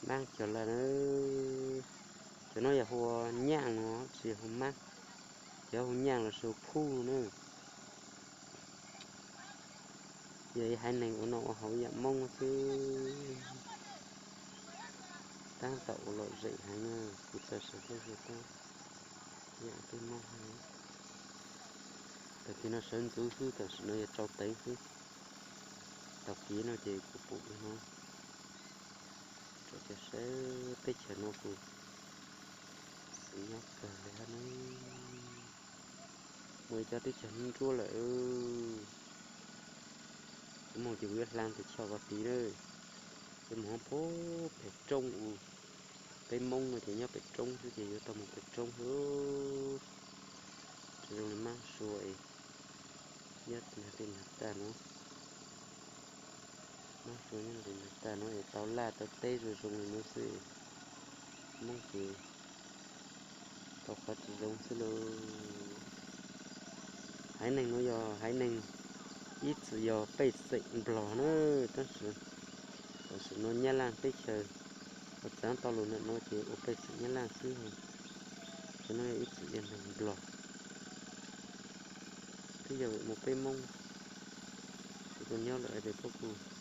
Maab cov lawm na. Cov no yog hu ua nyaaj no, tsis yog hu maab. Cov hu nyaaj los sis hu phuj na. Yog ib haiv neeg ua noj ua haus ib yam Moob xwb. Tab tom ua lom zem heev na, kuv txawm sawv hlub zog tab ib yam peb Moob heev. Tag kis no sawv ntxuv xwb, tam sim no yog rau teev xwb. Tag kis no ces kuv pum li no, rau cov saib teb chaws no kuj xwm nyob kawg li hab na. Muaj ib cov teb chaws hnub nruab lawm. Kuv moog ces kuv yuav hla tus choj ko tid na. Yuav moog puag pem roob u. Peb Moob no ces nyob pem roob xwb ces yuav tau moog pem roob xwb. Zoo li maab sua es nyob tej nag tag no. Maab sua nyob tej nag tag no es tau laj tau teb zoo zoo li no xwb. Moob ces tau qhov tsis zoo xwb lauj. Haiv neeg no yog haiv neeg ib txwm yog pej xeem Nplog na, tab sis tam sim no Nyab Laj teb chaws ua txaav tau lug ntawm no ces ua pej xeem Nyab Laj xwb. Cov no yog ib txwm yog neeg Nplog, twb yog mus peb Moob, kuv tuaj nyob lawm hais tias puab kuj